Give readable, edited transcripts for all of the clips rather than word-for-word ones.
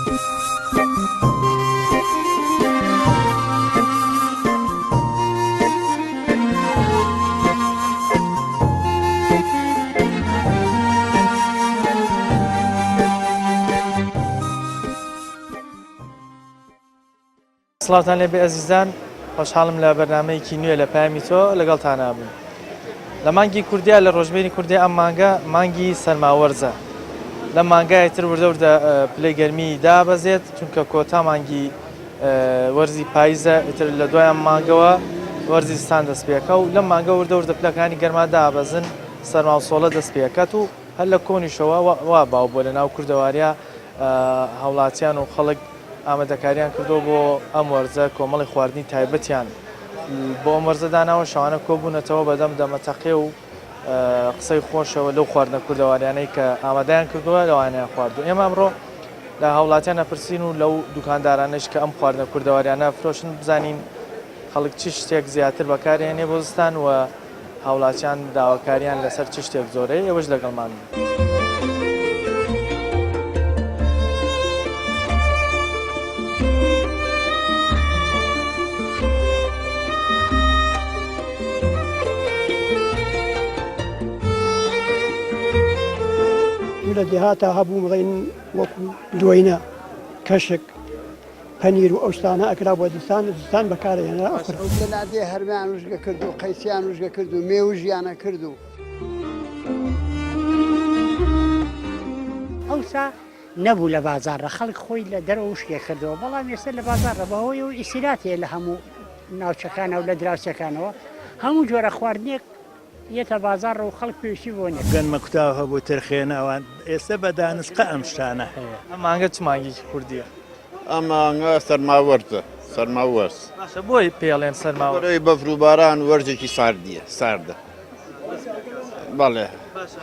سڵاوتان لێبێ ئەزیزان خۆشحاڵم لە بەرنمەیەکی نوێ لە پامی تۆ لەگەڵتان بووم لە مانگی کوردیا لە ڕۆژمێری کوردی ئەم مانگە مانگی سەرماوەرزە لە مانگای تر وردە وردە پلەی گەرمی دابەزێت چونکە کۆتا مانگی وەرزی پایزە ئیتر لە دوای ئەم مانگەوە وەرزی زستان دەست پێکا و لەم مانگە وردە وردە پلەکانی گەرما دابەزن سەرما و سۆڵە دەست پێکات و هەر لە کۆنیشەوە وا باو بووە لە ناو کوردەواریا هاوڵاتیان و خەڵک ئامادەکاریان کردووە بۆ ئەم وەرزە کۆمەڵی خواردنی تایبەتیان بۆ ئەم وەرزە داناوە شەوانە کۆبوونەتەوە بەدەم دەمەتەقێ و قسەی خۆشەوە لەو خواردنە کوردەواریانەی کە ئامادەیان کردووە لەوانیان خواردو ئێمە ئەمڕۆ لە هاوڵاتیان ئەپرسین و لەو دوکاندارانەش کە ئەم خواردنە کوردەواریانە فرۆشن بزانین خەڵک چ شتێک زیاتر بەکارهێنێ بۆ زستان و هاوڵاتیان داواکاریان لەسەر چ شتێک زۆرەیە ئێوەش لەگەڵمان بن. لە دێهاتا هەبوو بڵێن وەکو دوێنە کەشک پەنیر و ئەو شتانە ئەکرا بۆ زستان زستان بەکارهێنرا ئەخورا. لە لادێ هەرمێیان وشکە کرد و قەیسیان وشکە کرد و مێوژیانە کرد و. ئەوسا نەبوو لە بازاڕا خەڵک خۆی لە دەرەوە وشکی کردەوە بەڵام ئێستا لە بازاڕا بەهۆی ئەو ئیسیرات هەیە لە هەموو ناوچەکانەوە لە دراوسێکانەوە هەموو جۆرە خواردنێک یەتە بازاڕ و خەڵک پێویستی بۆ نیە. گەنمە کوتاو هەبوو ترخێنە ئەوان ئێستا بە دانسقە ئەم شتانە هەیە. ئەم مانگە چ مانگێکی کوردیە؟ ئەم مانگە سەرما وەرزە، سەرما وەرز. باشە بۆ پێی ئەڵێن سەرما وەرز؟ لەبەرئەوەی بەفر و باران وەرزێکی ساردیە، ساردە. بەڵێ. باشە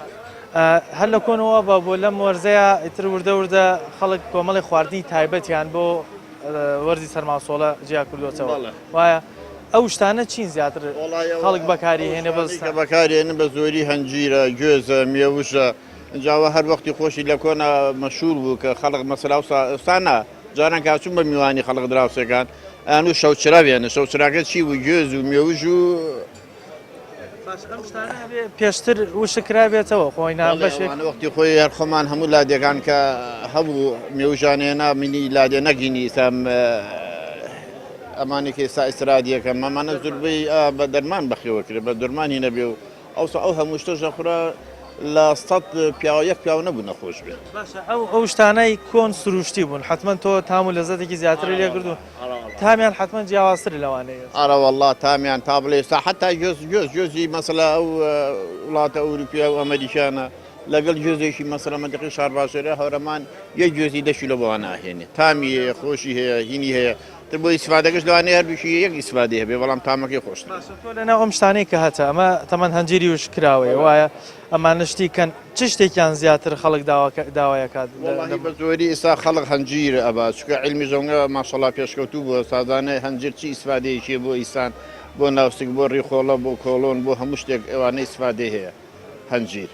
هەر لە کۆنەوە بە بۆ لەم وەرزەیە ئیتر وردە وردە خەڵک کۆمەڵی خواردنی تایبەتیان بۆ وەرزی سەرماسۆڵە جیا کردوەتەوە وایە ئەو شتانە چین زیاتر خەڵک بەکاری هێنێ بەس کە بەکارێنن بە زۆری هەنجیرە گوێزە مێوژە جاوە هەر وەختی خۆشی لە کۆنا مەشهور بوو کە خەڵک مەسەلا و سانا جاران کاچوون بە میوانی خەڵک دراوسێکان ئەیان و شەوچرا بێنە شەوچراکە چی بوو گوێز و مێوژ و باش ئەم شتانە ئەبێ پێشتر وشک کرابێتەوە خۆی نا بەشێک ئەوانە وەختی خۆی هەر خۆمان هەموو لادێکان کە هەبوو مێوژان هێنا منی لادێ نەگینی ئیسام ئەمانێکی ئێستا ئیسرادیەکە مەمانە زوربەی بە دەرمان بەخێوە کرێ بە دەرمانی نەبێ و ئەوسا ئەو هەموو شتەش دەخورا لە سەد پیاوە یەک پیاو نەبوو نەخۆش بێ. باشە ئەو ئەو شتانەی کۆن سروشتی بوون حەتمەن تۆ تام و لەزەتێکی زیاتری لێ کردوون تامیان حەتمەن جیاوازترە لەوانەی ئێستا. ئەرە وەڵا تامیان تا بڵێ ئێستا حەتا گوێز گوێز گوێزی مەسەلا ئەو وڵاتە ئەوروپیا و ئەمەریکانە لەگەڵ گوێزێکی مەسەلا مەنتیقی شارباژێرە هەورەمان یەک گوێزی دە کیلۆ بەوان ناهێنێ تامی هەیە خۆشی هەیە هینی هەیە تر بۆ ئیسفادەکەش لەوانەیە هەردووکی یەک ئیسفادەی هەبێ بەڵام تامەکەی خۆشترە. باشە تۆ لەناو ئەم شتانەی کە هەتە ئەمە تەمەن هەنجیری وشک کراوەیە وایە ئەمانە شتی کەن چ شتێکیان زیاتر خەڵک داوای ئەکات؟ وەڵاهی بە زۆری ئیستا خەڵک هەنجیر ئەبا چونکە عیلمی ژەونگە ماشەڵا پێشکەوتوو بووە سازانێ هەنجیر چی ئیسفادەیەکی هەیە بۆ ئیسان بۆ ناوسک بۆ ڕیخۆڵە بۆ کۆڵۆن بۆ هەموو شتێک ئەوانە ئیسفادەی هەیە هەنجیر.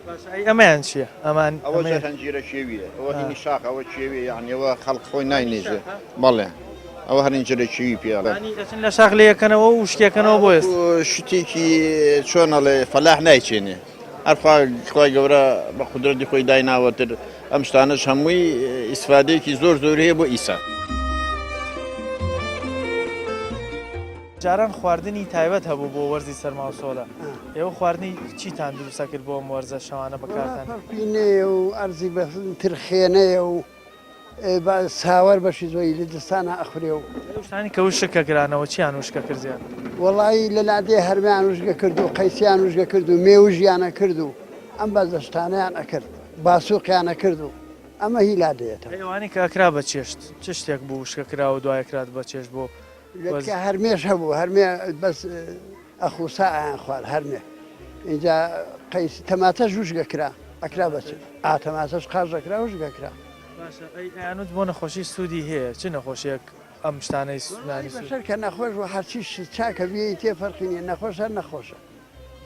باشە ئەی ئەمەیان چییە؟ ئەمان ئەوە جەر هەنجیرە کێویە ئەوە هینی شاخ ئەوە کێویە یعنی ئەوە خەڵک خۆی ناینێژێ بەڵێ ئەوە هەر هەنجیرە کێوی پێ ئەڵێن. یانی ئەچن لە شاخ لێ ئەکەنەوە و وشکی ئەکەنەوە بۆ ئێستا. شتێکی چۆن ئەڵێ فەلاح نایچێنێ هەر خوا خوای گەورە بە قودرەتی خۆی دایناوەتر ئەم شتانەش هەمووی ئیسفادەیەکی زۆر زۆر هەیە بۆ ئیسان. جاران خواردنی تایبەت هەبوو بۆ وەرزی سەرماوسۆلە، ئێوە خواردنی چیتان دروست ئەکرد بۆ ئەم وەرزە شەوانە بەکارتان؟ وەڵا پەڕپینەیە و ئەرزی بە ترخێنەیە و ساوەر بەشی زۆی لە زستانا ئەخورێ و. ئەو شتانەی کە وشک ئەکرانەوە چیان وشک ئەکرد زیاتر؟ وەڵایی لە لادێ هەرمێیان وشک ئەکرد و قەیسیان وشک ئەکرد و مێوژیان ئەکرد و ئەم بەزە شتانەیان ئەکرد باسووقیان ئەکرد و ئەمە هی لادێیەتەوە. ئەی ئەوانەی کە ئەکرا بە چێشت چ شتێک بوو وشکە کرا و دوای ئەکرات بە چێشت بۆ لەتکە هەرمێش هەبوو هەرمێ بەس ئەخوسا ئەیان خوارد هەرمێ ئینجا قەیس تەماتەش وشک ئەکرا ئەکرا بە چ ئا تەماتەش قاژ ئەکرا وشک ئەکرا. باشە ئەی ئەیانوت بۆ نەخۆشی سوودی هەیە چ نەخۆشیەک ئەم شتانەی سوودانی سوود. بەشەر کە نەخۆش بوو هەرچی شت چاکە بیەیتێ فەرقی نیە نەخۆش هەر نەخۆشە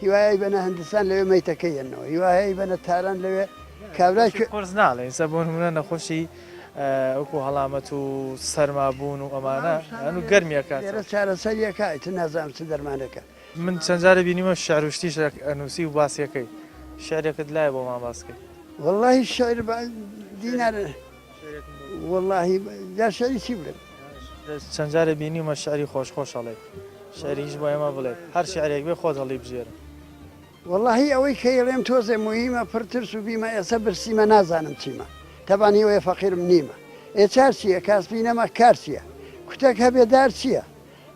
هیوایە ئەیبەنە هندستان لەوێ مەیتەکەی یەنەوە هیوایە ئەیبەنە تاران لەوێ کابرا قورس ناڵێ ئیستا بۆ نمونە نەخۆشی. وەکو هەڵامەت و سەرما بوون و ئەمانە هەن و گەرمیەکات. لێرە چارەسەریەکە ئیتر نازانم چ دەرمانێکە. من چەند جارێ بینیومە شعر و شتیش ئەنووسی و باسیەکەی شعرێکت لایە بۆمان باس کەی. وەڵاهی شعر بە دینار وەڵاهی جا شعری چی بڵێم. چەند جارێ بینیومە شعری خۆش خۆش ئەڵێی شعریش بۆ ئێمە بڵێ هەر شعرێک بێ خۆت هەڵی بژێرە. وەڵاهی ئەوەی کە ئەیڵێم تۆزێ موهیمە پڕ ترس و بیمە ئێسە برسیمە نازانم چیمە تەبان هیوەیە فەقیرم نیمە ئێ چار چیە کاسپی نەما کار چیە کوتەک هەبێ دار چیە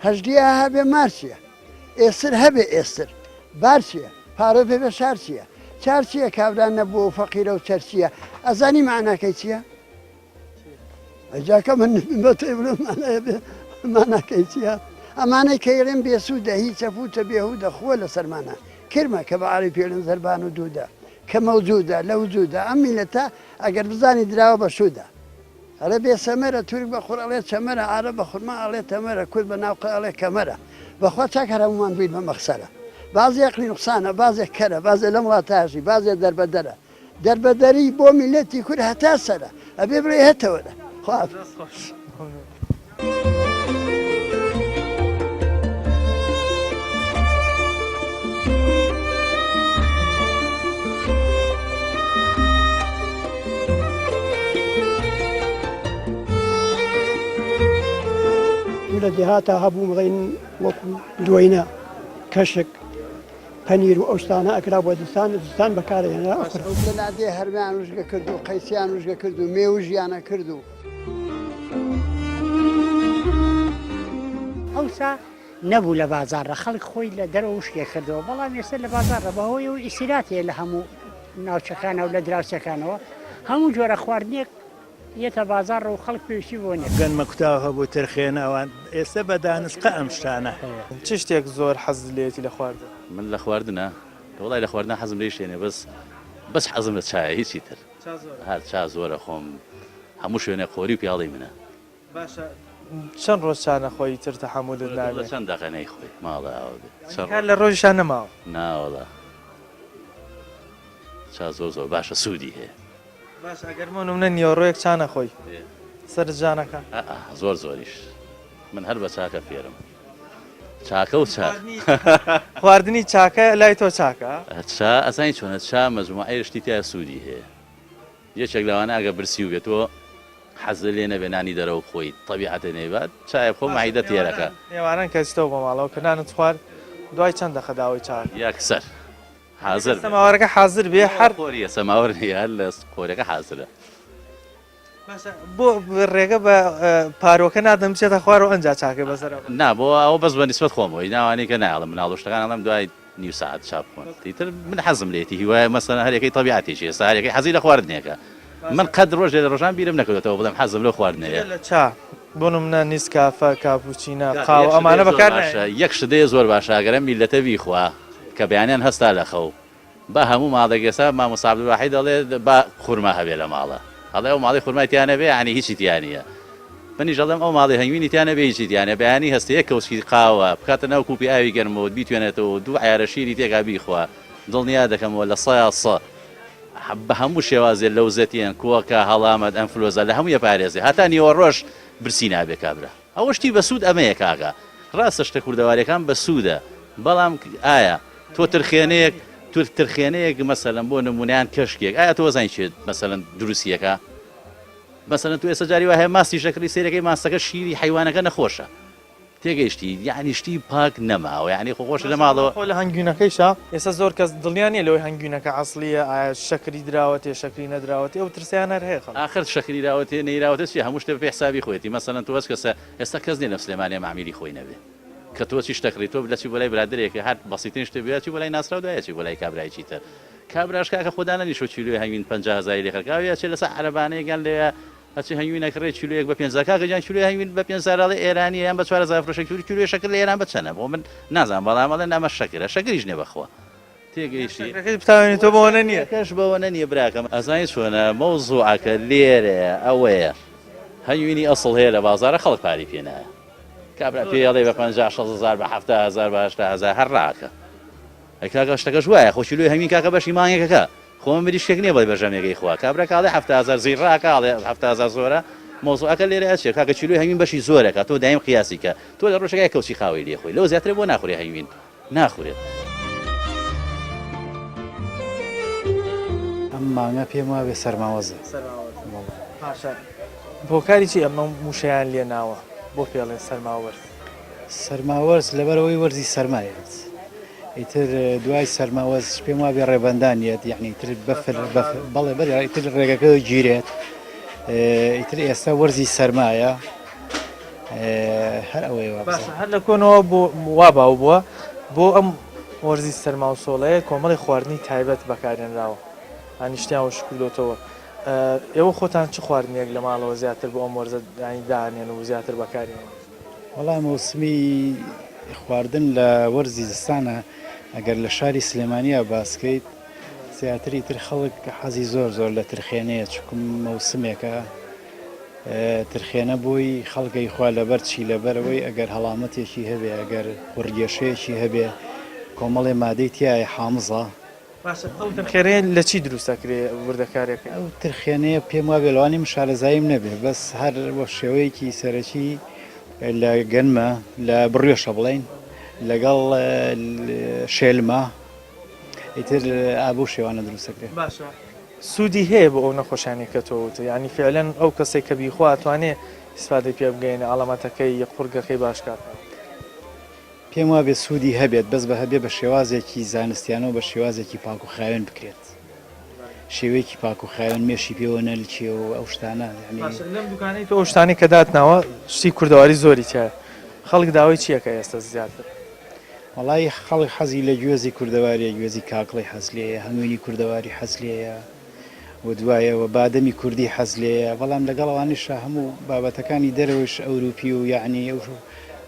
هەژدیا هەبێ مار چیە ئێستر هەبێ ئێستر بار چیە پارۆ پێ بێ شار چیە چار چیە کابرا نەبووە و فەقیرە و چەرچیە ئەزانی مەعناکەی چیە؟ جاکە من بە تۆی بڵێم مانای بێ ماناکەی چییە؟ ئەمانەی کە ئەیڵێم بێسوودە هیچە پووچە بێهوودە خووە لەسەرمانە کرمە کە بە عەرەبی پێڵێن زەربان و دوودە کە مەوجوودە لە وجوودە ئەم میللەتە ئەگەر بزانی دراوە بە شوودە ئەڵێ بێ سەمەرە تورک بە قوڕ ئەڵێ چەمەرە عەرەب بە خورما ئەڵێ تەمەرە کورد بە ناوقە ئەڵێ کەمەرە بەخوا چاک هەر هەموومان بووین بە مەخسەرە بازێ ئەقلی نوقسانە بازێ کەرە بازێ لەم وڵاتە هەژی بازێ دەربەدەرە دەربەدەری بۆ میللەتی کورد هەتا سەرە ئەبێ بڵێی هەتەوەرە خواحافیز. لە دێهاتا هەبوو بڵێین وەکو دوێنە کەشک پەنیر و ئەو شتانە ئەکرا بۆ زستان زستان بەکارئەهێنرا ئەخورا. ئەو لە لادێ هەرمێیان وشکە کرد و قەیسیان وشکە کرد و مێوژیانە کرد و. ئەوسا نەبوو لە بازاڕا خەڵک خۆی لە دەرەوە وشکی ئەکردەوە بەڵام ئێستا لە بازاڕا بەهۆی ئەوەی ئیستیراد هەیە لە هەموو ناوچەکانەوە لە دراوسێکانەوە هەموو جۆرە خواردنێک یەتە بازاڕ و خەڵک پێویستی بۆ نیە. گەنمە کوتاو هەبوو ترخێنە ئەوان ئێستا بە دانسقە ئەم شتانە هەیە. چ شتێک زۆر حەزت لێیەتی لە خواردن؟ من لە خواردنا؟ وەڵای لە خواردنا حەزم لێی شتێ نیە بەس بەس حەزم لە چایە هیچی تر. چا زۆرە؟ هەر چا زۆرە خۆم هەموو شوێنێ قۆری و پیاڵەی منە. باشە چەند ڕۆژ چا نەخۆی تر تەحەمولت نابێ؟ چەند دەقە نەیخۆی ماڵە ئاوا بێ. یانی هەر لە ڕۆژیشا نەماوە؟ ناوەڵا چا زۆر زۆر باشە سوودی هەیە. باشە ئەگەر بۆ نمونە نیوەڕۆیەک چا نەخۆی سەرت ژانەکا؟ ئا زۆر زۆریش من هەر بە چاکە فێرم چاکە و چا. خواردنی چاکە لای تۆ چاکە؟ چا ئەزانی چۆنە چا مەجموعەیە شتی تیا سوودی هەیە یەکێک لەوانە ئەگەر برسی و بێت تۆ حەزت لێ نەبێ نانی دەرەوە بخۆی تەبیعەتە نەیبات چایە بخۆ مەعیدە تێرەکە. ئێواران کە چتەوە بۆ ماڵەوە کە نانت خوارد دوای چەند دەقە داوای چا ئەکەی؟ یەکسەر حازر بێ. سەماوەرەکە حازر بێ هەر. قۆریە سەماوەر نیە هەر لە قۆریەکە حازرە. باشە بۆ ڕێگە بە پارۆکە نادەن بچێتە خوارەوە ئەنجا چاکەی بەسەرا بکەن؟ نا بۆ ئەوە بەس بە نیسبەت خۆمەوە ئی ناوانەی کە نایەڵم مناڵ و شتەکان ئەڵێم دوای نیو سەعات چا بخۆن ئیتر من حەزم لێیەتی هیوایە مەسەلەن هەریەکەی تەبیعەتێکی ئێستا هەریەکەی حەزی لە خواردنێکە من قەت ڕۆژێ لە ڕۆژان بیرم نەکردۆتەوە بڵێم حەزم لەو خواردنەیە. جگە لە چا بۆ نمونە نیسکافە، کاپوچینە، قاوە ئەمانە بەکار نایەنی؟ یەک شت هەیە زۆر باشە ئەگەر ئەم میللەتە بیخوا کە بەیانیان هەستا لە خەو با هەموو ماڵێک ئێستا مامۆستا عەبدولواحید ئەڵێ با خورما هەبێ لە ماڵە ئەڵێ ئەو ماڵەی خورمای تیا نەبێ یانی هیچی تیا نییە منیش ئەڵێم ئەو ماڵەی هەنگوینی تیا نەبێ هیچی تیا نییە بەیانی هەستێ یەک کەوچکی قاوە بکاتە ناو کوپی ئاوی گەرمەوە بیتوێنێتەوە و دوو عەیارە شیری تێکا بیخوا دڵنیا دەکەمەوە 100% بە هەموو شێوازێ لەوزەتیەن کۆکە هەڵامەت ئەنفلۆزا لە هەمووی ئەپارێزێ هەتا نیوەڕۆش برسی نابێ کابرا. ئەوە شتی بەسوود ئەمەیە کاکە. ڕاستە شتە کوردەواریەکان بەسوودە بەڵام ئایا تۆ ترخێنەیەک تور ترخێنەیەک مەسەلەن بۆ نمونە یان کەشکێک ئایا تۆ ئەزانی چێ مەسەلەن دروستیەکە مەسەلەن تۆ ئێستا جاری وا هەیە ماستیش دەکڕی سەیرەکەی ماستەکە شیری حەیوانەکە نەخۆشە تێگەیشتی یعنی شتی پاک نەماوە یعنی خۆ خۆش لە ماڵەوە. خۆ لە هەنگوینەکەیشا ئێستا زۆر کەس دڵنیا نیە لەوەی هەنگوینەکە عەسڵیە ئایا شەکری دراوەتێ شەکری نەدراوەتێ ئەو ترسەیان هەر هەیە خەڵک. ئاخر شەکری دراوەتێ نەیراوەتێ چیە هەموو شتێ بەپێی حسابی خۆیەتی مەسەلەن تۆ هەچ کەسە ئێستا کەس نیە لەم سلێمانیە مەعمیلی خۆی نەبێ کە تۆ چی شتەکڕی تۆ لەچی بۆ لای برادەرێک هەر بەسیترین شتێ بێ ئەچی بۆ لای ناسراو دوای ئەچی بۆ لای کابرایەکی تر کابراش کاکە خۆ دانەنیشوە کیلۆی هەنگوین 50 هەزاری لێ خەرکە ئەوێ ئەچێ لەسەر عەرەبانەیەک یان لەوێ ئەچێ هەنگوین ئەکڕێ کیلۆیەک بە پێنج هەزار کاکە گیان کیلۆی هەنگوین بە 5000 ئەڵێ ئێرانیە یان بە 4000 فرۆشە کیلۆی شەکر لە ئێران بە چەنە بۆ من نازانم بەڵام ئەڵێن ئەمە شەکرە شەکریش نیە بەخوا تێگەیشتی. شەکرەکەی بتاوێنی تۆ بەوەنە نیە. شەکرەکەش بەوەنە نیە براکەم. ئەزانی چۆنە مەوزوعەکە لێرەیە ئەوەیە هەنگوینی ئەسڵ هەیە لە بازارە خەڵک پارەی پێ نایە کابرا پێی ئەڵێ بە 50 60 هەزار بە 70 هەزار بە 80 هەزار هەر ڕاکە ئەی کاکە شتەکەش وایە خۆ کیلۆی هەنگوین کاکە بەشی مانگێکەکە. خۆ مریشکێک نیە بڵێ بە ژەمێک ئەیخوا کابرا کە ئەڵێ 70 هەزار زیڕە ئەکا ئەڵێ 70 هەزار زۆرە مەوزوعەکە لێرە ئەچێ کاکە کیلۆی هەنگوین بەشی زۆرەکە تۆ دایم قیاسی کە تۆ لە ڕۆژێکا یەک کەوچی خاوەی لێ خۆی لەوە زیاترە بۆ ناخورێ هەنگوین ناخورێت. ئەم مانگە پێم وابێ سەرماوەزە. سەرماوەزە باشە هۆکاری چی ئەمە وشەیان لێ ناوە بۆ پێڵێن سەرماوەرز؟ سەرماوەرز لەبەرئەوەی وەرزی سەرمایە ئیتر دوای سەرماوەز پێم وابێ ڕێبەندان یەت یعنی ئیتر بەفر بەفر بەڵێ بەڵێ ئیتر ڕێگەکە گیرێت ئیتر ئێستا وەرزی سەرمایە هەر ئەوەیە وا باشە هەر لە کۆنەوە بۆ وا باو بووە بۆ ئەم وەرزی سەرما و سۆڵەیە کۆمەڵی خواردنی تایبەت بەکارهێنراوە ینی شتیان وشک کردۆتەوە ئێوە خۆتان چ خواردنێک لە ماڵەوە زیاتر بۆ ئەم وەرزە ینی دانێن و زیاتر بەکارێن؟ وەڵا مەوسمی خواردن لە وەرزی زستانە ئەگەر لە شاری سلێمانیا باس کەیت زیاتر ئیتر خەڵک حەزی زۆر زۆر لە ترخێنەیە چکم مەوسمێکە ترخێنە بۆی خەڵک ئەیخوا لەبەر چی لەبەرئەوەی ئەگەر هەڵامەتێکی هەبێ ئەگەر قوڕگێشەیەکی هەبێ کۆمەڵێ مادەی تیایە حامزە. باشە ئەو ترخێنەیە لە چی دروست ئەکرێ وردەکاریەکەی؟ ئەو ترخێنەیە پێم وابێ لەوانەیە من شارەزاییم نەبێ بەس هەر وە شێوەیەکی سەرەکی لە گەنمە لە بڕوێشە بڵێین لەگەڵ شێلمە ئیتر ئا بەو شێوانە دروست ئەکرێ. باشە سوودی هەیە بۆ ئەو نەخۆشانەی کە تۆ وتت یانی فعلەن ئەو کەسەی کە بیخوا ئەتوانێ ئیسفادەی پێ بگەیەنێ عەڵامەتەکەی یە قوڕگەکەی باش کاتەوە؟ پێم وابێ سوودی هەبێت بەس بە هەبێ بە شێوازێکی زانستیانە و بە شێوازێکی پاک و خاوێن بکرێت شێوەیەکی پاک و خاوێن مێشی پێوە نەلکێ و ئەو شتانە یانی. باشە لەم دوکانەی تۆ ئەو شتانەی کە داتناوە شتی کوردەواری زۆری تیایە خەڵک داوای چیەکە ئێستا زیاتر؟ وەڵایی خەڵک حەزی لە گوێزی کوردەواریە گوێزی کاکڵی حەز لێیە هەنگوینی کوردەواری حەز لێیە و دوایەوە بادەمی کوردی حەز لێیە بەڵام لەگەڵ ئەوانیشا هەموو بابەتەکانی دەرەوەیش ئەوروپی و یەعنی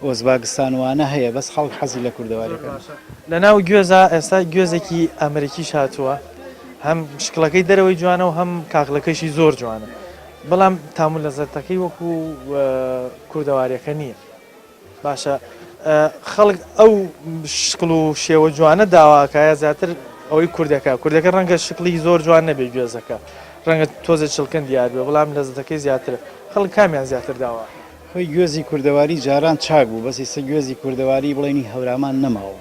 ئۆزباگستان وانە هەیە بەس خەڵک حەزی لە کوردەواریەکە. لەناو گوێزا ئێستا گوێزێکی ئەمریکیش هاتووە هەم شکڵەکەی دەرەوەی جوانە و هەم کاکڵەکەیشی زۆر جوانە بەڵام تام و لەزەتەکەی وەکو کوردەواریەکە نییە. باشە خەڵک ئەو شکڵ و شێوە جوانە داوا ئەکا یا زیاتر ئەوەی کوردەکە کوردەکە ڕەنگە شکڵی زۆر جوان نەبێ گوێزەکە ڕەنگە تۆزێ چڵکن دیار بێ بەڵام لەزەتەکەی زیاترە خەڵک کامیان زیاتر داوا خۆی گوێزی کوردەواری جاران چاک بوو بەس ئیستا گوێزی کوردەواری بڵێنی هەورامان نەماوە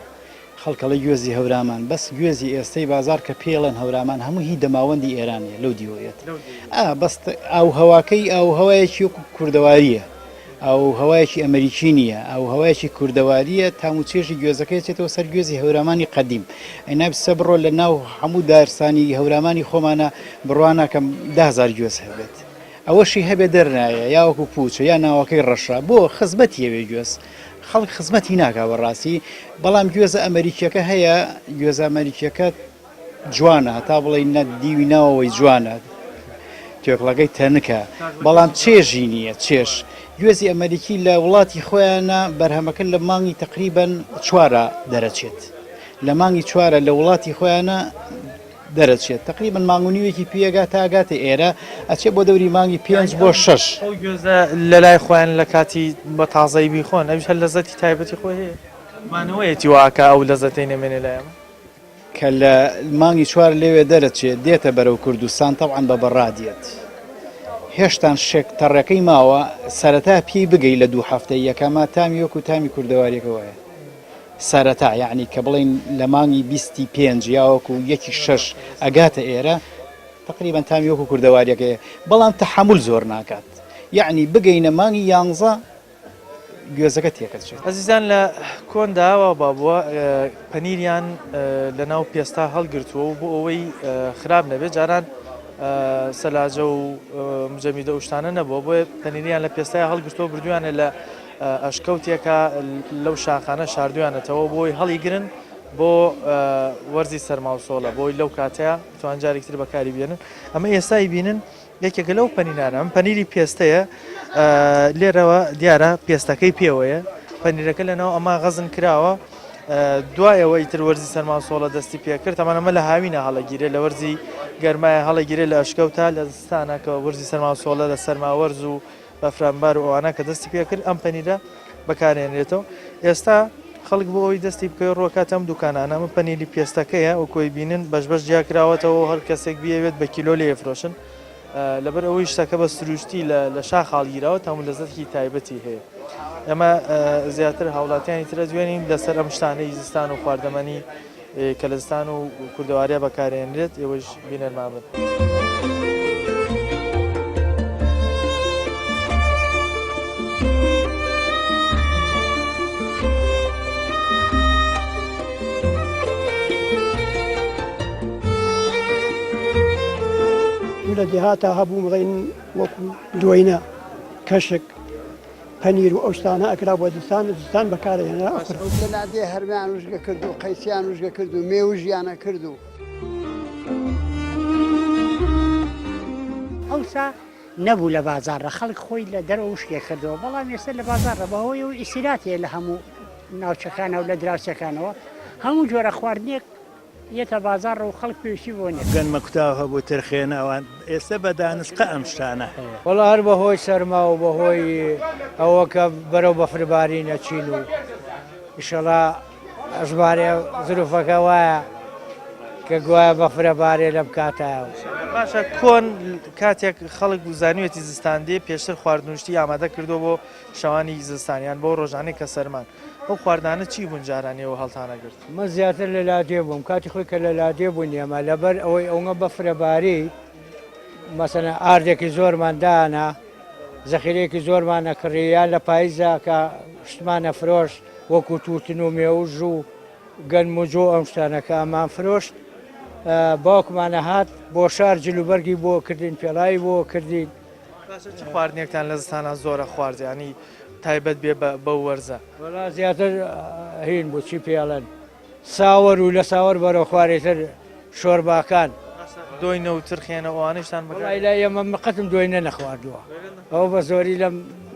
خەڵک ئەڵێ گوێزی هەورامان بەس گوێزی ئێستەی بازاڕ کە پێی ئەڵێن هەورامان هەموو هی دەماوەندی ئێرانە لەو دیوەیەت ئا بەس ئاوهەواکەی ئاوهەوایەکی وەکو کوردەوارییە ئاوهەوایەکی ئەمریکی نییە ئاوهەوایەکی کوردەوارییە تام و چێژی گوێزەکەی چێتەوە سەر گوێزی هەورامانی قەدیم ئەی نابسە بڕۆ لە ناو هەموو دارستانی هەورامانی خۆمانە بڕوا ناکەم 10هزار گوێز هەبێت ئەوەشی هەبێ دەرنایە یا وەکو پوچە یا ناوەکەی ڕەشە بۆ خزمەتی ئەوێ گوێز خەڵک خزمەتی ناکا بەڕاستی بەڵام گوێزە ئەمریکیەکە هەیە گوێزە ئەمریکیەکە جوانە هەتا بڵێ نە دیوی ناوەوەی جوانە توێکڵەکەی تەنکە بەڵام چێژی نییە چێژ گوێزی ئەمریکی لە وڵاتی خۆیانە بەرهەمەکە لە مانگی تقریبن چوارە دەرەچێت لە مانگی چوارە لە وڵاتی خۆیانە دەرەچێت تەقریبەن مانگ و نیوێکی پێگا تا ئەگاتە ئێرە ئەچێ بۆ دەوری مانگی پێنج بۆ شەش. ئەو گوێزە لەلای خۆیان لە کاتی بە تازەیی بیخۆن ئەویش هەر لەزەتی تایبەتی خۆی هەیە مانەوەیەتی وا ئەکا ئەو لەزەتەی نەمێنێ لای ئێمە. کە لە مانگی چوار لەوێ دەرەچێ دێتە بەرەو کوردستان تەبعەن بە بەڕا دێت هێشتان شێک تەڕەکەی ماوە سەرەتا پێی بگەی لە دوو هەفتەی یەکەما تامی وەکو تامی کوردەواریەکە وایە. سەرەتا یەعنی کە بڵێین لە مانگی بیستی پێنج یاوەکو یەکی شەش ئەگاتە ئێرە تەقریبەن تامی وەکو کوردەواریەکەیە بەڵام تەحەمول زۆر ناکات یەعنی بگەینە مانگی یانزە گوێزەکە تێکەچێت. ئەزیزان لە کۆندا وا بابووە پەنیریان لە ناو پێستا هەڵگرتووە و بۆ ئەوەی خراپ نەبێت جاران سەلاجە و مجەمیدە و شتانە نەبووە بۆیە پەنیریان لە پێستای هەڵگرتووە بردویانە لە ئەشکەوتێکە لەو شاخانە شاردویانەتەوە بۆی هەڵیگرن بۆ وەرزی سەرماوسۆڵە بۆی لەو کاتەیە بتوان جارێکی تر بەکاری بێنن ئەمە ئێستای بینن یەکێکە لەو پەنینانە ئەم پەنیری پێستەیە لێرەوە دیارە پێستەکەی پێوەیە پەنیرەکە لەناو ئەمە غەزن کراوە دوایەوە ئیتر وەرزی سەرماوسۆڵە دەستی پێکرد تەمان ئەمە لە هاوینە هەڵەگیرێ لە وەرزی گەرمایە هەڵەگیرێ لە ئەشکەوتە لە زستانە کە وەرزی سەرماوسۆڵە لە سەرماوەرز و بەفرانبار و ئەوانە کە دەستی پێکرد ئەم پەنیرە بەکارێنرێتەوە ئێستا. خەڵک بۆ ئەوەی دەستی بکەوێت ڕووەکاتە ئەم دوکانانە، ئەمە پەنیری پێستەکەیە وەکو ئەیبینن بەش بەش جیاکراوەتەوە و هەر کەسێک بیەوێت بە کیلۆ لێ ئەفرۆشن، لەبەر ئەوەی شتەکە بە سروشتی لە شاخ هەڵگیراوە تام و لەزەتێکی تایبەتی هەیە. ئێمە زیاتر هاوڵاتیانی ترە دوێنین لەسەر ئەم شتانەی زستان و خواردەمەنی کە لە زستان و کوردەواریا بەکارێنرێت ئێوەش بینەرمان بن. لە دێهاتا هەبوو بڵێن وەکو دۆینە کەشک پەنیر و ئەو شتانە ئەکرا بۆ زستان زستان بەکارهێنرا ئەخورا. لە لادێ هەرمەیان وشکە کرد و قەیسیان وشکە کرد و مێوژیان ئەکرد و. ئەوسا نەبوو لە بازاڕا خەڵک خۆی لە دەرەوە وشکی کردەوە بەڵام ئێستا لە بازاڕا بەهۆی ئەوەی ئیستیراد هەیە لە هەموو ناوچەکانەوە لە دراوسێکانەوە هەموو جۆرە خواردنێک یەتە بازاڕ و خەڵک پێویستی بۆ نیە. گەنمە کوتاو هەبوو ترخێنە ئەوان ئێستە بە دانسقە ئەم شتانە هەیە. وەڵا هەر بە هۆی سەرما و بە هۆی ئەوە کە بەرەو بەفر بارین ئەچین و ئیشەڵا ئەژمارێ زروفەکە وایە کە گوایە بەفرە بارێ لەم کاتایە و. باشە کۆن کاتێک خەڵک زانیوێتی زستان دێ پێشتر خواردن و شتی ئامادە کردووە بۆ شەوانی زستان یان بۆ ڕۆژانەی کە سەرمان ئەو خواردنانە چی بوون جاران ئێوە هەڵتانەگرت؟ من زیاتر لە لادێ بووم کاتی خۆی کە لە لادێ بووین ئێمە لەبەر ئەوەی ئەوە بەفرە باری مەسەلەن ئاردێکی زۆرمان دانا زەخیرەیەکی زۆرمان ئەکڕی یان لە پاییزا کە شتمان ئەفرۆشت وەکو تووتن و مێوژ و گەنم و جۆ ئەم شتانە کە ئەمان فرۆشت باوکمان ئەهات بۆ شار جلوبەرگی بۆ کردین پێڵاوی بۆ کردین. باشە چ خواردنێکتان لە زستانا زۆرە خوارد یانی تایبەت بێ بەو وەرزە؟ وەڵا زیاتر هین بوو چی پێڵێن ساوەر و لە ساوەر بەرەو خوارێ تر شۆرباکان. باشە دۆینە و ترخێنە و ئەوانەیشتان بەکار وەڵای لای ئێمە من قەتم دۆینە نەخواردووە ئەوە بە زۆری لەم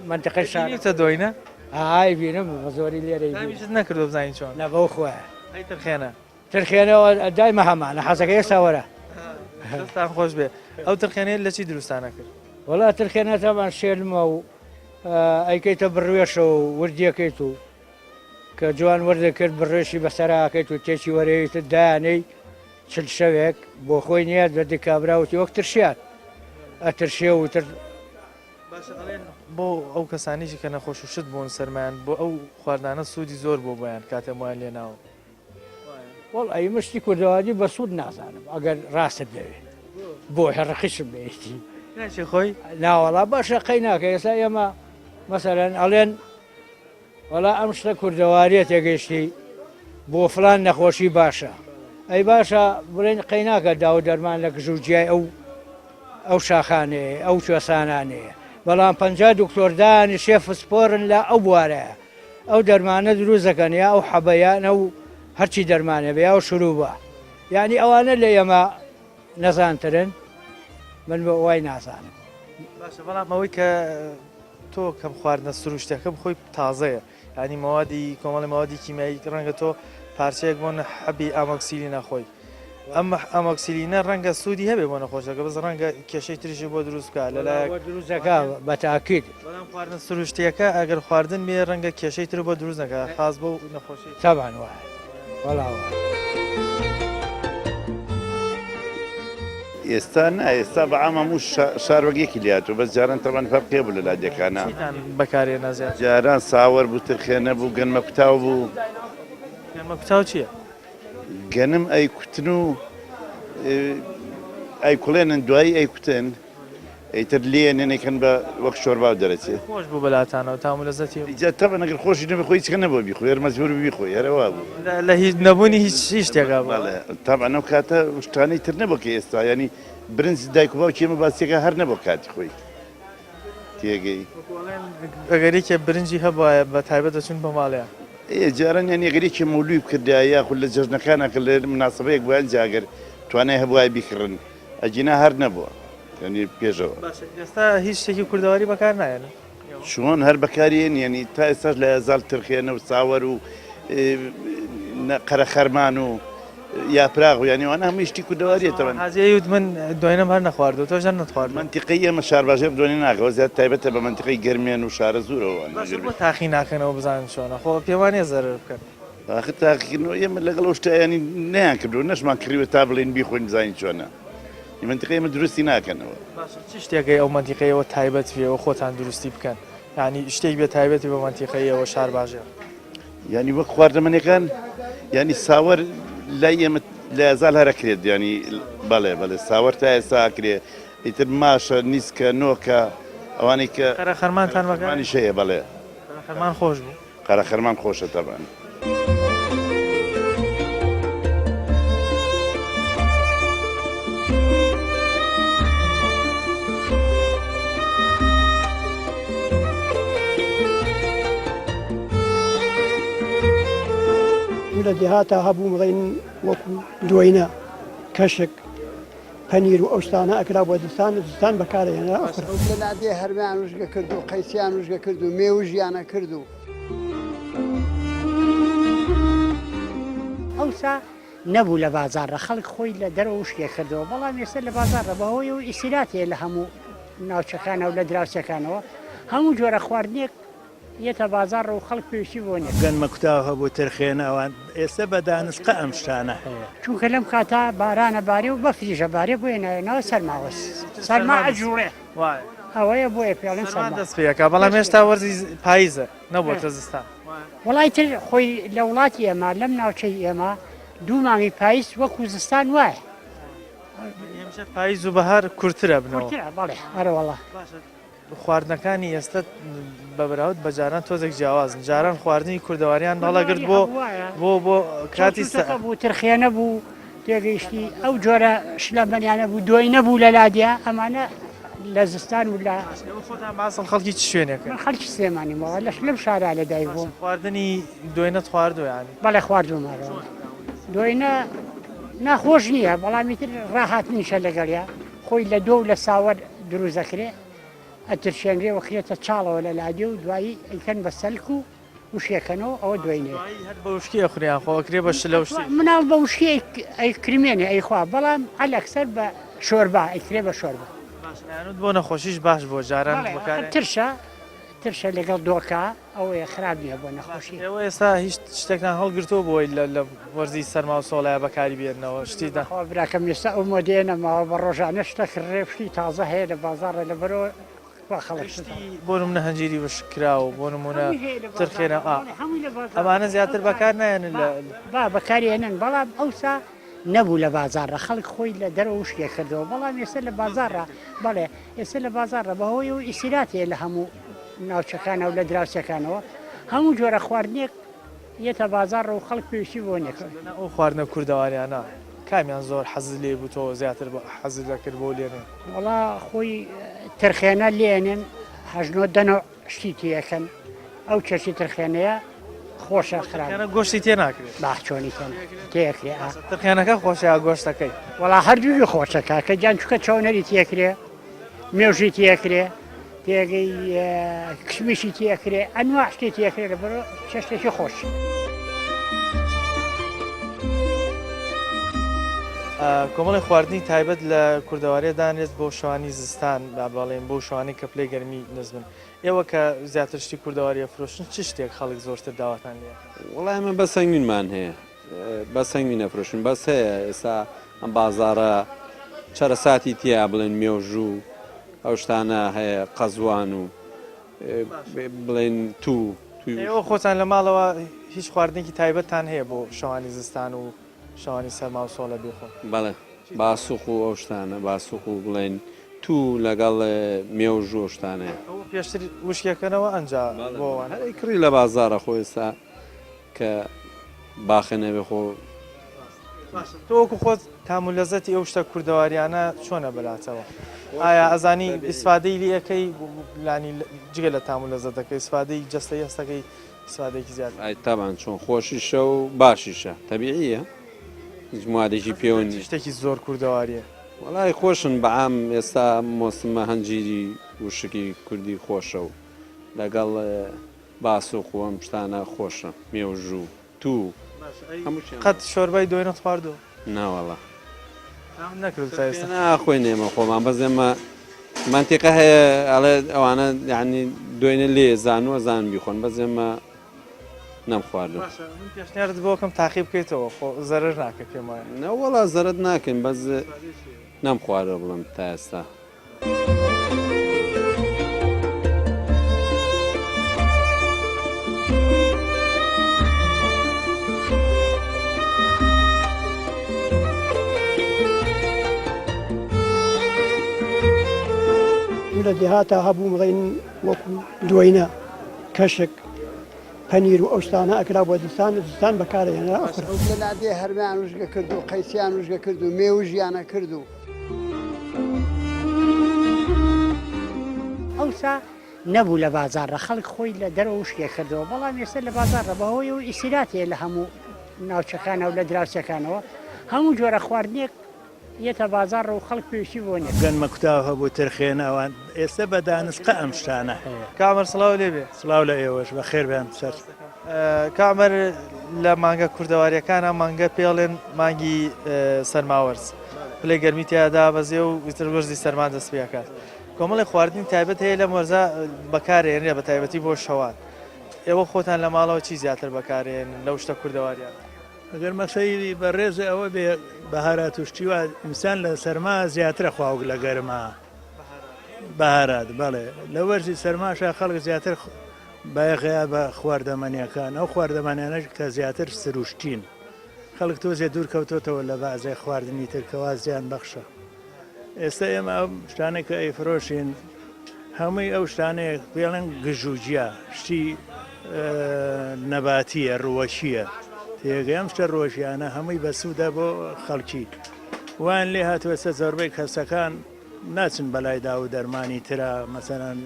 مەنتیقەی شار. بینیوتە دۆینە؟ ئای بینم بە زۆری لێرەی بینم. تامیشت نەکردووە بزانی چۆنە؟ نا بەو خۆیە. ئەی ترخێنە؟ ترخێنەوە دایمە هەمانە حەزەکە ئێستا وەرە. دەستتان خۆش بێ ئەو ترخێنەیە لە چی دروستان ئەکرد؟ وەڵا ترخێنە تەبعەن شێلمە و ئەیکەیتە بڕوێشەوە و وردیەکەیت و کە جوان وردە کرد بڕێشی بەسەرا ئەکەیت و تێکی وەرەیت دایانەی چل شەوێک بۆ خۆی نییە دەردی کابرا وتی وەک ترشیات ئەترشێ و تر باشە ئەڵێن بۆ ئەو کەسانیشی کە نەخۆش و شت بوون سەرمایان بۆ ئەو خواردنانە سوودی زۆر بۆ بۆیان کاتێ مویان لێ ناوە. وەڵی من شتی کوردەواری بە سوود نازانم ئەگەر ڕاستت دەوێ بۆ هەڕقیشم لێیەتی ناچێ خۆی ناوەڵا باشە قەی ناکە ئێستا ئێمە مەسەلەن ئەڵێن وەڵا ئەم شتە کوردەواریە تێگەیشتی بۆ فلان نەخۆشی باشە ئەی باشە بڵێن قەی ناکە داو دەرمان لە گژ و جیای ئەو ئەو شاخانەیە ئەو کوێسانانەیە بەڵام پەنجا دکتۆر دانیشێ فسپۆرن لە ئەو بوارەیە ئەو دەرمانە دروست دەکەن یا ئەو حەبە یان ئەو هەرچی دەرمانە بێ یا ئەو شروبە یعنی ئەوانە لە ئێمە نەزانترن من بە وای نازانم. باشە بەڵام ئەوەی کە تۆ کەم خواردنە سروشتەکە بخۆی تازەیە یعنی مەوادی کۆمەڵی مەوادی کیمیایی ڕەنگە تۆ پارچەیەک بۆ حەبی ئامۆکسیلی نەخۆی ئەم ئامۆکسیلینە ڕەنگە سوودی هەبێ بۆ نەخۆشەکە بەس ڕەنگە کێشەی تریشی بۆ دروست بکات لەلایەک دروست دەکا بە تاکید. بەڵام خواردنە سروشتیەکە ئەگەر خواردن بێ ڕەنگە کێشەی تر بۆ دروست نەکات خاس بۆ نەخۆشی. تەبعەن وایە وەڵا وایە. ئێستا نا ئێستا بە عام هەموو شار وەک یەکی لێهاتووە بەس جاران تەبعەن فەرقی هەبوو لە لادێکانا. چیتان بەکارهێنا زیاتر؟ جاران ساوەر بوو ترخێنە بوو گەنمە کوتاو بوو. گەنمە کوتاو چییە؟ گەنم ئەیکوتن و ئەیکوڵێنن دوایی ئەیکوتن ئیتر لێیەنێن ئەیکەن بە وەک شۆربا و دەرەچێ. خۆش بوو بەلاتانەوە تام و لەزەتی هەبوو. جا تەبعەن ئەگەر خۆشیش نەبێ خۆ هیچ کە نەبووە بیخۆی هەر مەجبوور بووی بیخۆی هەر ئەوا بوو. لە هیچ نەبوونی هیچ هیچ شتێکا بوو. بەڵێ تەبعەن ئەو کاتە شتانەی تر نەبوو کە ئێستا یانی برنج دایک و باوکی ئێمە باسیەکە هەر نەبوو کاتی خۆی تێگەی. وەکو ئەڵێن ئەگەر یەکێ برنجی هەبوایە بە تایبەت دەچوون بۆ ماڵیان. ئێ جاران یانی ئەگەر یەکێ مەولووی بکردایە یاخود لە جەژنەکانا کە لە مناسەبەیەک بوایە ئینجا ئەگەر توانای هەبوایە بیکڕن ئەگینا هەر نەبووە یانی پێشەوە. باشە ئێستا هیچ شتێکی کوردەواری بەکار نایەنن؟ چۆن هەر بەکاری یەن یانی تا ئێستاش لە یازال ترخێنە و ساوەر و قەرەخەرمان و یاپراغ و یانی ئەوانە هەمووی شتی کوردەواریە تەبعەن. حاجی ئەیوت من دۆینەم هەر نەخواردووە تۆش هەر نەتخواردووە؟ مەنتیقەی ئێمە شارباژێڕ دۆینە ناکا ئەوە زیاتر تایبەتە بە مەنتیقەی گەرمیان و شارەزوورەوە. باشە بۆ تاقی ناکەنەوە بزانن چۆنە خۆ پێم وانیە زەرەر بکەن. ئاخر تاقیکردنەوە ئێمە لەگەڵ ئەو شتە یانی نەیان کردووە نەشمان کڕیوە تا بڵێین بیخۆین بزانین چۆنە. ئی مەنتیقەی ئێمە دروستی ناکەنەوە. باشە چ شتێکەی ئەو مەنتیقەیەوە تایبەت بێ و خۆتان دروستی بکەن؟ یانی شتێک بێ تایبەتی بە مەنتیقەیەوە شارباژێڕ. یانی وەک خواردەمەنیەکان یانی ساوەر لای ئێمە لە ئەزال هەر ئەکرێت یانی بەڵێ بەڵێ ساوەر تا ئێستا ئەکرێ ئیتر ماشە نیسکە نۆکە ئەوانەی کە قەرەخەرمانتان بەکار قەرەخەرمانیش هەیە بەڵێ. قەرەخەرمان خۆش بوو. قەرەخەرمان خۆشە تەبعەن. لە دێهاتا هەبوو بڵێن وەکو دۆینە کەشک پەنیر و ئەو شتانە ئەکرا بۆ زستان زستان بەکارهێنرا ئەخورا. لە لادێ هەرمەیان وشکە کرد و قەیسیان وشکە کرد و مێوژیان ئەکرد و. ئەوسا نەبوو لە بازاڕا خەڵک خۆی لە دەرەوە وشکی ئەکردەوە بەڵام ئێستا لە بازاڕا بەهۆی ئەوەی ئیستیراد هەیە لە هەموو ناوچەکانە و لە دراوسێکانەوە هەموو جۆرە خواردنێک یەتە بازاڕ و خەڵک پێویستی بۆ نیە. گەنمە کوتاو هەبوو ترخێنە ئەوان ئێستا بە دانسقە ئەم شتانە هەیە. چونکە لەم کاتە بارانە بارێ و بەفریشە بارێ بۆیە نایە ناو سەرماوە سەرما ئەجوڵێ ئەوەیە بۆیە پێڵێن سەرما دەست پێ ئەکا بەڵام هێشتا وەرزی پاییزە نەبووەتە زستان. وەڵای تر خۆی لە وڵاتی ئێمە لەم ناوچەی ئێمە دوو مانگی پاییز وەکو زستان وایە. هەمیشە پاییز و بەهار کورتترە بنەوە. کورتترە بەڵێ ئەرەوەڵا. باشە خواردنەکانی ئێستا بە بەراورد بە جاران تۆزێک جیاوازن جاران خواردنی کوردەواریان هەڵەگرت بۆ بۆ بۆ کاتی سەکە بوو ترخێنە بوو تێگەیشتی ئەو جۆرە شلەمەنیانە بوو دوای نەبوو لە لادیا ئەمانە لە زستان و لە خۆتان باسڵ خەڵکی چ شوێنێکە خەڵکی سلێمانی مەوە لەش لەم شارا لە دایک بووم خواردنی دوێنەت خواردوە ینی بەڵێ خواردومەرەوە دوێنە ناخۆش نییە بەڵامی تر ڕاهاتنیشە لەگەڵیا خۆی لە دۆ و لە ساوەر دروست دەکرێ، ئەترشێنرێ و ئەخرێتە چاڵەوە لە لادێ و دوایی ئەیکەن بە سەلک و وشکێکەنەوە ئەوە دوێنێ. دوایی هەر بە وشکی ئەخورێ یان خۆ ئەکرێ بە شلە و شتی؟ مناڵ بە وشکی ئەیکرمێنێ ئەیخوا بەڵام عەلەکسەر بە شۆربا ئەیکرێ بە شۆربا. باشە ئەیانوت بۆ نەخۆشیش باش بووە جاران بەڵێ بەکارێ. ترشە ترشە لەگەڵ دۆکا. ئەوەیە خراپ نیە بۆ نەخۆشی. ئێوە ئێستا هیچ شتێکتان هەڵگرتووە بۆی لە وەرزی سەرما و سۆڵەیا بەکاری بێننەوە شتی دا. بەخوا براکەم ئێستا ئەو مۆدەیە نەماوە بە ڕۆژانە شتە کڕێ و شتی تازە هەیە لە بازاڕێ لەبەرئەوە وا خەڵک شت شتی بۆ نمونە هەنجیری وشک کراو بۆ نمونە هەمووی هەیە لە ترخێنە بازاڕا ئا بەڵێ هەمووی لە بازاڕا ئەمانە زیاتر ئەوسا بەکار نایەنن با لە با بەکاری ئەنن بەڵام ئەوسا نەبوو لە بازاڕا خەڵک خۆی لە دەرەوە وشکی ئەکردەوە بەڵام ئێستا لە بازاڕا بەڵێ ئێستا لە بازاڕا بەهۆی ئەوەی ئیستیراد هەیە لە هەموو ناوچەکانە و لە دراوسێکانەوە هەموو جۆرە خواردنێک یەتە بازاڕ و خەڵک پێویستی بۆ نیە. لەناو ئەو خواردنە کوردەواریانە کامیان زۆر حەزت لێی بوو تۆ زیاتر حەزت دەکرد بۆ لێنێن؟ وەڵا خۆی ترخێنە لێنێن هەژنۆ دەنۆ شتی تێەکەن ئەو چەشی ترخێنەیە خۆشە خراپ ترخێنە گۆشتی تێ ناکرێت؟ با چۆنی تێ تێکرێ ئا. ترخێنەکە خۆشە یا گۆشتەکەی؟ وەڵا هەردووی خۆشە کاکە گیان چونکە چەونەری تێکرێ مێوژی تێکرێ تێگەی کشمیشی تێکرێ ئەنوا شتێ تێکرێ لە بەرۆ چێشتێکی خۆش. کۆمەڵی خواردنی تایبەت لە کوردەواریە دانرێت بۆ شەوانی زستان با بەڵێن بۆ شەوانی کە پلەی گەرمی نزمن ئێوە کە زیاتر شتی کوردەواریە فرۆشن چ شتێک خەڵک زۆرتر داواتان لێ وەڵای ئێمە بەس هەنگوینمان هەیە بەس هەنگوین ئەفرۆشین بەس هەیە ئێستا ئەم بازاڕە چەرەساتی تیا بڵێن مێوژوو ئەو شتانە هەیە قەزوان و بڵێن تو ئێوە خۆتان لە ماڵەوە هیچ خواردنێکی تایبەتتان هەیە بۆ شەوانی زستان و شەوانی سەرما و سۆڵە بیخۆن؟ بەڵێ باسوق و ئەو شتانە باسوق و بڵێن تو لەگەڵ مێوژ و ئەو شتانەیە. ئەوە پێشتر وشکێکەنەوە ئەنجا بۆ وان. هەر ئەیکڕی لە بازاڕە خۆ ئێستا کە باخە نەبێ خۆ. باشە تۆ وەکو خۆت تام و لەزەتی ئەو شتە کوردەواریانە چۆنە بەلاتەوە؟ ئایا ئەزانی ئیسفادەی لێ ئەکەی لانی جگە لە تام و لەزەتەکەی ئیسفادەی جەستەی هەستەکەی ئیسفادەیەکی زیاتر. ئای تەبعەن چۆن خۆشیشە و باشیشە تەبیعیە هیچ موادێکی پێوە نیە. شتێکی زۆر کوردەواریە. وەڵای خۆشن بەعام ئێستا مۆسمە هەنجیری وشکی کوردی خۆشە و لەگەڵ باسوق و ئەم شتانە خۆشە مێوژوو توو هەموو شتیان. قەت شۆربای دۆینت خواردووە؟ ناوەڵا. تامت نەکردووە تا ئێستا؟ ناخۆین ئێمە خۆمان بەس ئێمە مەنتیقە هەیە ئەڵێ ئەوانە یانی دۆینە لێ زانووە زان بیخۆن بەس ئێمە. نەم خواردوە. باشە من پێشنیارت بۆ کەم تاقی بکەیتەوە خۆ زەرەر ناکەی پێم وایە. نەوەڵا زەرەد ناکەین بەس نەم خواردوە بڵێم تا ئێستا. لە دێهاتا هەبوو بڵێن وەکو دوێنە کەشک پەنیر و ئەو شتانە ئەکرا بۆ زستان زستان بەکارهێنرا ئەخورا. لە لادێ هەرمەیان وشکە کرد و قەیسیان وشکە کرد و مێوژیانە کرد و. ئەوسا نەبوو لە بازاڕا خەڵک خۆی لە دەرەوە وشکی ئەکردەوە بەڵام ئێستا لە بازاڕا بەهۆی ئەوەی ئیستیراد هەیە لە هەموو ناوچەکانە و لە دراوسێکانەوە هەموو جۆرە خواردنێک یەتە بازاڕ و خەڵک پێویستی بۆ نیە. گەنمە کوتاو هەبوو ترخێنە ئەوان ئێستە بە دانسقە ئەم شتانە هەیە. کاک عومەر سڵاو لێ بێ. سڵاو لە ئێوەش بەخێر بێن سەر. کاک عومەر لە مانگە کوردەواریەکانا مانگە پێڵێن مانگی سەرماوەرز پلەی گەرمی تیا دابەزێ و ئیتر وەرزی سەرما دەست پێ ئەکات کۆمەڵێک خواردنی تایبەت هەیە لەم وەرزە بەکارێنرێ بە تایبەتی بۆ شەوان ئێوە خۆتان لە ماڵەوە چی زیاتر بەکارێنن لەو شتە کوردەواریانە؟ ئەگەر مەسەی بەڕێزێ ئەوە بێ بەهارات و شتی وا ئینسان لە سەرما زیاترە خواوک لە گەرما بەهارات بەڵێ لە وەرزی سەرماشا خەڵک زیاتر بایەخەیە بە خواردەمەنیەکان ئەو خواردەمەنیانەش کە زیاتر سروشتین خەڵک تۆزێ دوور کەوتۆتەوە لە بەعزێ خواردنی تر کەوا زیان بەخشە. ئێستا ئێمە ئەو شتانەی کە ئەیفرۆشین هەمووی ئەو شتانەیە پێڵێن گژوگیا شتی نەباتیە ڕووەکیە تێگەی ئەم شتە ڕۆژیانە هەمووی بەسوودە بۆ خەڵکی وان لێ هاتووە سە زۆربەی کەسەکان ناچن بەلای داو و دەرمانی ترا مەسەرەن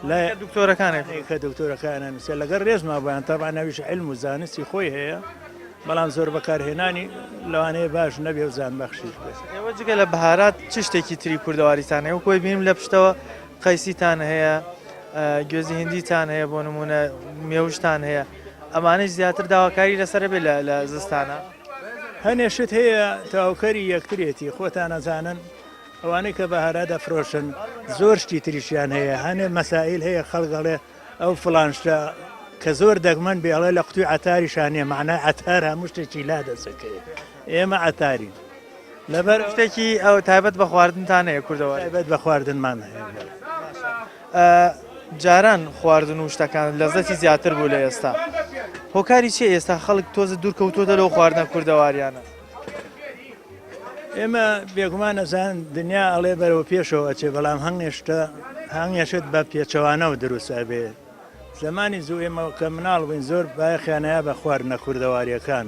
لای دکتۆرەکانێک کە دکتۆرەکانە نووسێ لەگەڵ ڕێزما بۆیان تەبعەن ئەویش عیلم و زانستی خۆی هەیە بەڵام زۆر بەکارهێنانی لەوانەیە باش نەبێ و زیانبەخشیش بێت. ئێوە جگە لە بەهارات چ شتێکی تری کوردەواریتان هەیە؟ وەکو بینیم لە پشتەوە قەیسیتان هەیە، گوێزی هندیتان هەیە بۆ نمونە مێوژتان هەیە ئەمانەی زیاتر داواکاری لەسەر بێ لە زستانە؟ هەنێ شت هەیە تەواوکەری یەکترێتی خۆتان ئەزانن ئەوانەی کە بەهارات ئەفرۆشن زۆر شتی تریشیان هەیە هەنێ مەسائیل هەیە خەڵک ئەڵێ ئەو فڵان شتە کە زۆر دەگمەن بێ ئەڵێ لە قوتوی عەتاریشا نییە مەعنای عەتار هەموو شتێکی لا دەسەکەوێ ئێمە عەتارین لەبەر شتێکی ئەو تایبەت بە خواردنتان هەیە کوردەوە تایبەت بە خواردنمان هەیە جاران خواردن و شتەکان لەزەتی زیاتر بوو لە ئێستا هۆکاری چیە ئێستا خەڵک تۆزە دوور کەوتۆتە لەو خواردنە کوردەواریانە؟ ئێمە بێگومان ئەزان دنیا ئەڵێ بەرەو پێشەوە ئەچێ بەڵام هەنگێ شتە هەنگێ شت بە پێچەوانەوە دروست ئەبێ زمانی زوو ئێمە کە مناڵ بووین زۆر بایەخیانەیە بە خواردنە کوردەواریەکان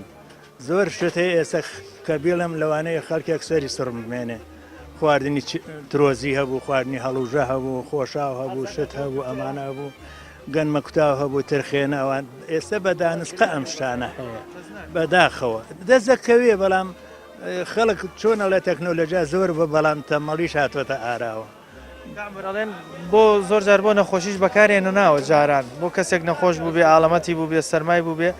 زۆر شت هەیە ئێستا کە بیڵێم لەوانەیە خەڵکێک سەری سڕم بمێنێ خواردنی ترۆزی هەبوو خواردنی هەڵوژە هەبوو خۆشاو هەبوو شت هەبوو ئەمانە هەبوو گەنمە کوتاو هەبوو ترخێنە ئەوان ئێستا بە دانسقە ئەم شتانە هەیە بەداخەوە دەزەکەوێ بەڵام خەڵک چۆن ئەڵێ تەکنۆلۆژیا زۆر بە بەڵام تەمەڵیش هاتووەتە ئاراوە. ئەڵێن بۆ زۆر جار بۆ نەخۆشیش بەکارێنە ناوە جاران بۆ کەسێک نەخۆش بوو بێ ئاڵەمەتی بوو بێ سەرمای بوو بێ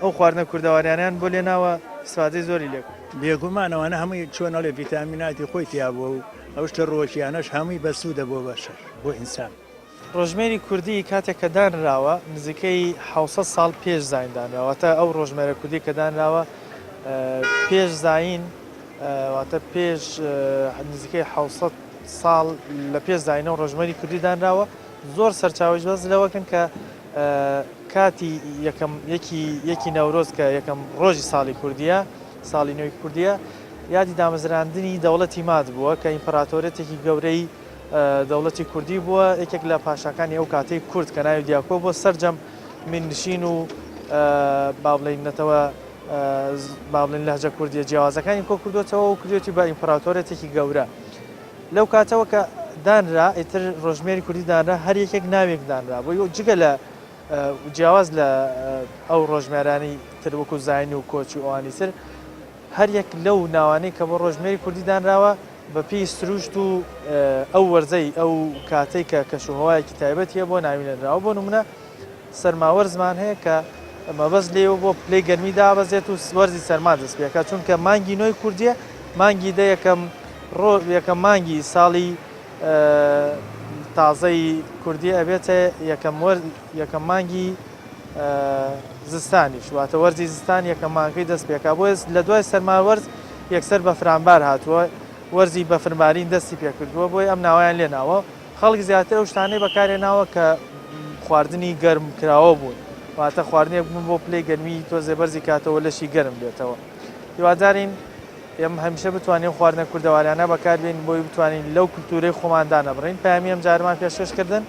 ئەو خواردنە کوردەواریانیان بۆ لێ ناوە ئیسفادەی زۆری لێ بێگومان ئەوانە هەمووی چۆن ئەڵێ ڤیتامیناتی خۆی تیا بووە و ئەو شتە ڕووەکیانەش هەمووی بەسوودە بۆ بەشەر بۆ ئینسان. ڕۆژمێری کوردی کاتێک کە دانراوە نزیکەی 700 ساڵ پێش زایین دانراوە واتە ئەو ڕۆژمێرە کوردی کە دانراوە پێش زایین واتە پێش نزیکەی 700 ساڵ لە پێش زایینەوە ڕۆژمێری کوردی دانراوە زۆر سەرچاوەیش باس لەوەکەن کە کاتی یەکەم یەکی یەکی نەورۆز کە یەکەم ڕۆژی ساڵی کوردیە ساڵی نوێی کوردیە یادی دامەزراندنی دەوڵەتی ماد بووە کە ئیمپراتۆریەتێکی گەورەی دەوڵەتی کوردی بووە، یەکێک لە پاشاکانی ئەو کاتەی کورد کە ناوی دیاکۆ بووە، سەرجەم میرنشین و با بڵێین نەتەوە با بڵێین لەهجە کوردیە جیاوازەکانی کۆ کردوێتەوە و کردوێتی بە ئیمپراتۆرێتێکی گەورە. لەو کاتەوە کە دانرا ئیتر ڕۆژمێری کوردی دانرا هەر یەکێک ناوێک دانرا بۆی جگە لە جیاواز لە ئەو ڕۆژمێرانی تر وەکو زین و کۆچ و ئەوانی تر هەر یەک لەو ناوانەی کە بۆ ڕۆژمێری کوردی دانراوە بە پێی سروشت و ئەو وەرزەی ئەو کاتەی کە کەشوهەوایەکی تایبەت هەیە بۆ ناوی نەنراوە بۆ نمونە سەرماوەرزمان هەیە کە مەبەست لێوە بۆ پلەی گەرمی دابەزێت و وەرزی سەرما دەست پێکات چونکە مانگی نۆی کوردیە مانگی دە یەکەم ڕۆ یەکەم مانگی ساڵی تازەی کوردی ئەبێتە یەکەم وەر یەکەم مانگی. زستانیش واتە وەرزی زستان یەکەم مانگەکەی دەست پێکا بۆیە لە دوای سەرما وەرز یەکسەر بەفرانبار هاتووە وەرزی بەفربارین دەستی پێکردووە بۆیە ئەم ناوەیان لێ ناوە خەڵک زیاتر ئەو شتانەی بەکارهێناوە کە خواردنی گەرم کراوە بوون واتە خواردنێک بوون بۆ پلەی گەرمی تۆزێ بەرزی کاتەوە لەشی گەرم بێتەوە هیوادارین ئێمە هەمیشە بتوانین ئەو خواردنە کوردەواریانە بەکاربێنین بۆی بتوانین لەو کولتوورەی خۆمان دانەبڕین پەیامی ئەم جارەمان پێشکەش کردن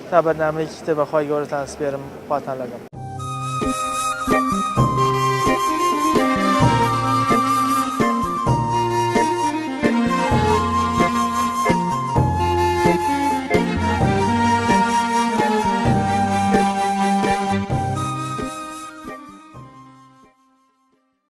تا بەرنامەیەکی تر بەخوای گەورەتان سپێرم خواتان لەگەڵ.